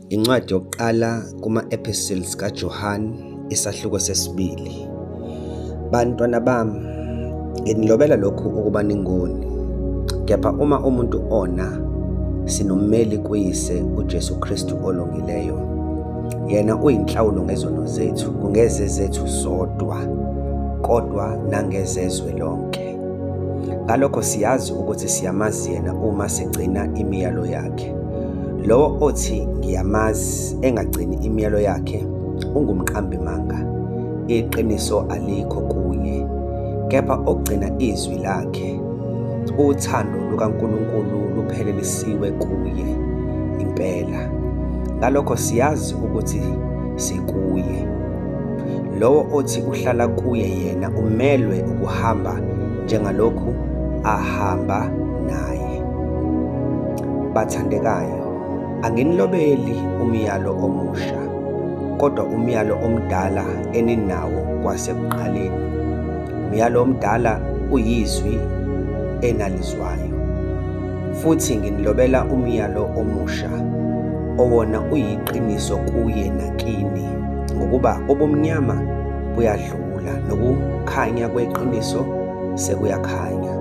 Incwadi yokuqala kuma-Epistles kaJohane, isahluko sesibili. Bantwana bami, nginilobela lokhu ukuba ningoni. Kepha uma umuntu ona, sinommeli kuYise, uJesu Kristu olungileyo. Yena uyinhlawulo ngezono zethu, kungezezethu zodwa, kodwa nangezezwe lonke. Ngalokho siyazi ukuthi siyamazi yena uma sigcina imiyalo yakhe. Lowo othi ngiyamazi engagcini imiyalo yakhe ungumqambimanga, iqiniso alikho kuye. Kepha ogcina izwi lakhe, uthando lukaNkulunkulu luphelelisiwe kuye impela. Ngalokho siyazi ukuthi sikuye. Lowo othi uhlala kuye yena umelwe ukuhamba njengalokhu ahamba naye. Bathandekayo, anginilobeli umyalo omusha, kodwa umyalo omdala eninawo kwasekuqaleni. Umyalo omdala uyizwi enalizwayo. Futhi nginilobela umyalo omusha, owona uyiqiniso kuye nakini, ngokuba ubumnyama buyadlula nokukhanya kweqiniso sekuyakhanya.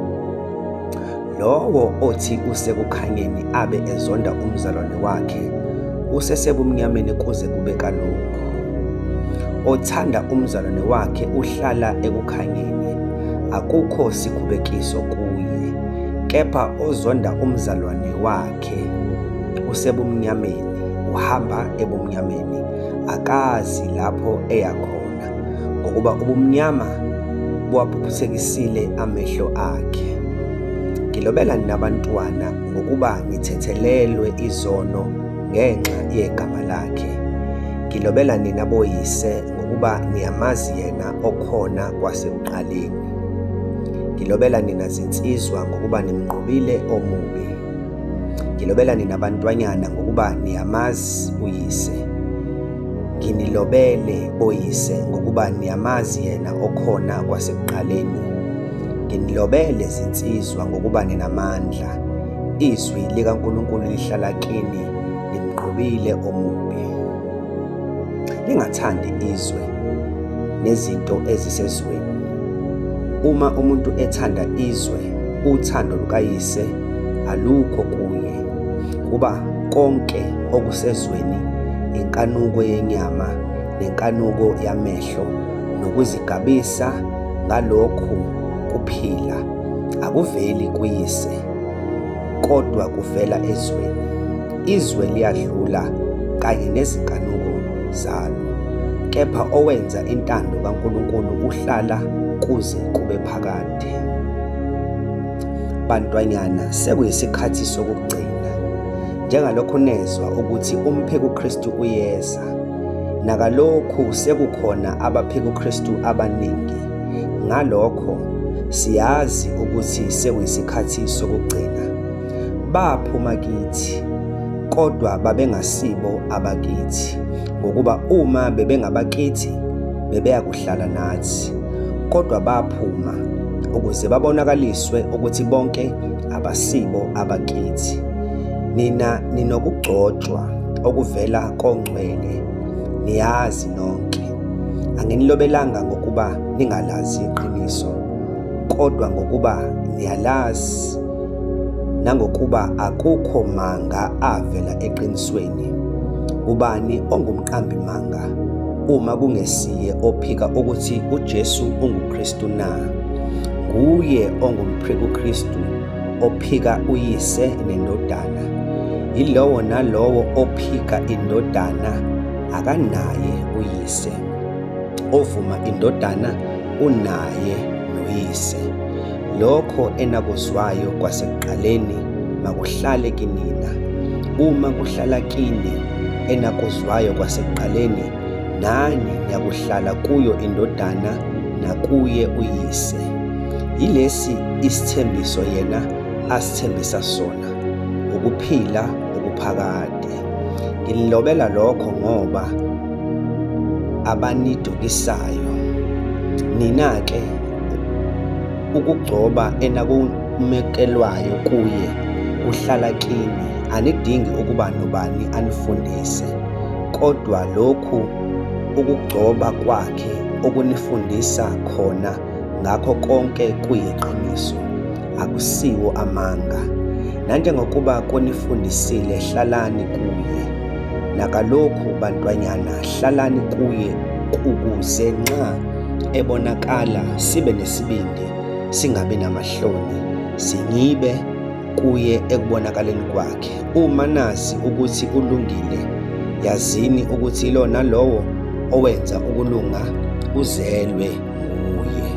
Lowo othi usekukhanyeni abe ezonda umzalwane wakhe usesebumnyameni kuze kube kalokhu. Othanda umzalwane wakhe uhlala ekukhanyeni, akukho sikhubekiso kuye. Kepha ozonda umzalwane wakhe usebumnyameni, uhamba ebumnyameni, akazi lapho eya khona, ngokuba ubumnyama buwaphuphuthekisile amehlo akhe. Ngilobela nina bantwana ngokuba nithethelelwe izono ngenxa yegama lakhe. Ngilobela nina boyise ngokuba niyamazi yena okhona kwasekuqaleni. Ngilobela nina zinsizwa ngokuba nimnqobile omubi. Ngilobela nina bantwanyana ngokuba niyamazi uyise. Nginilobele boyise ngokuba niyamazi yena okhona kwasekuqaleni. Nginilobele zinsizwa ngokuba ninamandla. Izwi likaNkulunkulu lihlala kini, nimnqobile omubi. Ningathandi izwe nezinto ezisezweni. Uma umuntu ethanda izwe, uthando lukaYise alukho kuye. Kuba konke okusezweni inkanuko yenyama nenkanuko yamehlo nokuzigabisa ngalokhu kuphila akuveli kuYise, kodwa kuvela ezweni. Izwe liyadlula kanye nezinkanuko zalo, kepha owenza intando kaNkulunkulu uhlala kuze kube phakade. Bantwanyana, sekuyisikhathi sokugcina. Njengalokhu nezwa ukuthi umphikukristu uyeza, nakalokhu sekukhona abaphikukristu abaningi. Ngalokho siyazi ukuthi sekuyisikhathi sokugcina. Baphuma kithi, kodwa babengasibo abakithi, ngokuba uma bebengabakithi, bebeyakuhlala nathi. Kodwa baphuma, ukuze babonakaliswe ukuthi bonke abasibo abakithi. Nina ninokugcotshwa okuvela koNgcwele, niyazi nonke. Anginilobelanga ngokuba ningalazi iqiniso, kodwa ngokuba niyalazi nangokuba akukho manga avela eqinisweni. Ubani ongumqambi manga uma kungesiye ophika ukuthi uJesu unguKristu na? Nguye ongumphikukristu ophika uYise neNdodana. Yilowo nalowo ophika iNdodana akanaye uYise. Ovuma iNdodana unaye noYise. Lokho enakuzwayo kwasekuqaleni makuhlale kinina. Uma kuhlala kini enakuzwayo kwasekuqaleni, nani niyakuhlala kuyo iNdodana nakuye uYise. Yilesi isithembiso yena asithembisa sona, ukuphila okuphakade. Nginilobela lokho ngoba abanidukisayo. Nina-ke ukugcoba enakumekelwayo kuye kuhlala kini, Anidingi ukuba nobani anifundise, kodwa lokhu ukugcoba kwakhe okunifundisa khona ngakho konke kuyiqiniso, akusiwo amanga. Nanjengokuba kunifundisile, hlalani kuye. Nakalokhu, bantwanyana, hlalani kuye ukuze nxa ebonakala sibe nesibindi, singabi namahloni, sinyibe kuye ekubonakaleni kwakhe. Uma nazi ukuthi ulungile, yazini ukuthi lona lowo owenza ukulunga uzelwe nguye.